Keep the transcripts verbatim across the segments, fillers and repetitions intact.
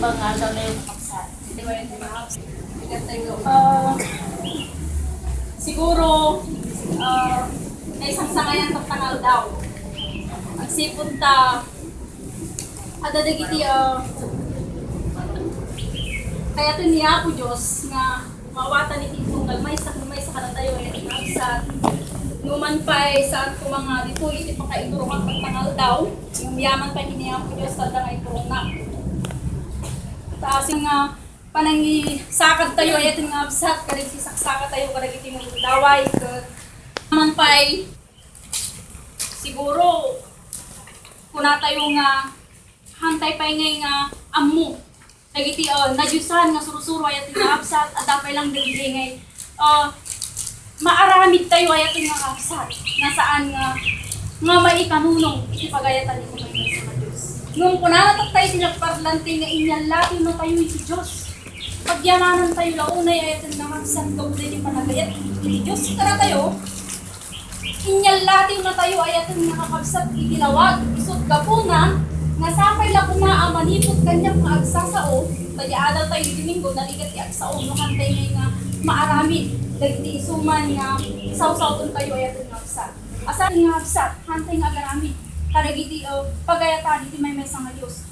Nga aldaw tayo kakabsat. Ah, siguro, ah, naisangsangayan tatta nga aldaw. Agsipud ta, adda dagiti, ah, kayat ni Apo Dios nga maawatan iti tunggal maysa ken maysa kadatayo nga kakabsat. Numan pay, saan ko nga ditoy iti pakaiturongak tatta nga aldaw, ngem yaman pay ken ni Apo Dios, adda nga iturongna. Ta asin nga panangisakadtayo, ay, atin nga kakabsat, kadagiti saksakatayo kadagiti nagdaway, ket man pay, siguro, kunatayo nga, hantay pay ngay nga ammo dagiti, ah, nadiosan nga sursuro, ay, atin nga kakabsat, adda pay lang dagiti ngay, ah, maaramid tayo, ay, atin nga kakabsat, nga saan nga, nga maikanunong iti pagayatan iti maymaysa nga Dios. Ngem kunana tatta iti nagparlante nga inyallatiw na tayo iti Dios. Pagyamanan tayo la unay, ay, atin nga kakabsat, gapu daydi panagayat iti Dios kadatayo. Inyallatiw na tayo, ay, atin nga kakabsat, iti lawag. Isut gapuna, nga sapay la koma a manipud kaniak nga agsasao, ta di adal tayo iti Minggo, narigat ti agsao, no hantay ngay nga maaramid dagiti isuman nga sawsawton tayo, ay, atin nga kakabsat. Asa nga kakabsat, hantay nga agaramid kadagiti, uh, pagayatan iti maymaysa nga Dios.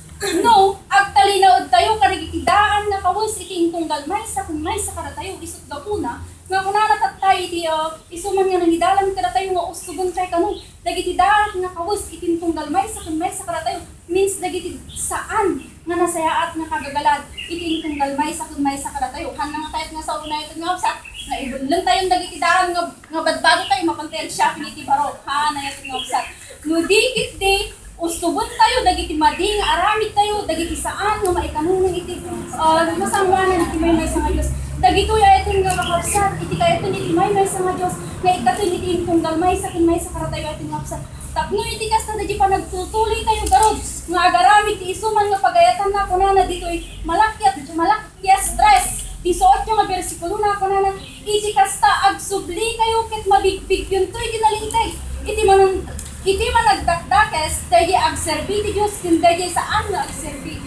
No, agtalinaed tayo kadagiti daan nga kawes iti intunggal maysa ken maysa kadatayo, isut gapuna, nga kunana tatta iti, uh, isuman nga nangidalan kadatayo nga ustoben tayo kano, dagiti daan nga kawes iti intunggal maysa ken maysa kadatayo, means dagiti saan nga nasayaat nga kagagalad iti intunggal maysa ken maysa kadatayo. Haan nga kayat nga sao, ay, atin nga kakabsat, nga ibelleng tayo dagiti daan nga, nga badbago tayo, mapan tayo shopping iti baro. Haan, ay, atin nga kakabsat. No di ketdi, ustoben tayo dagiti madi nga aramid tayo, dagiti saan nga maikanunong iti, ah, masangoanan iti maymaysa nga Dios. Dagitoy, ay, atin nga kakabsat, iti kayatna iti maymaysa nga Dios, nga ikkaten iti intunggal maysa ken maysa kadatayo, ay, atin nga kakabsat. Tapno iti kasta, daydi panagtutuloy tayo garud nga agaramid ti isuman nga pagayatanna, kunana ditoy, Malakias, Malakias tres, dieciocho nga bersikulo na, kunana, iti kasta, agsubli kayo ket mabigbigyonto iti nalinteg. Iti manan-, iti managdakdakes, daydi agserbi ti Dios ken daydi saan nga agserbi.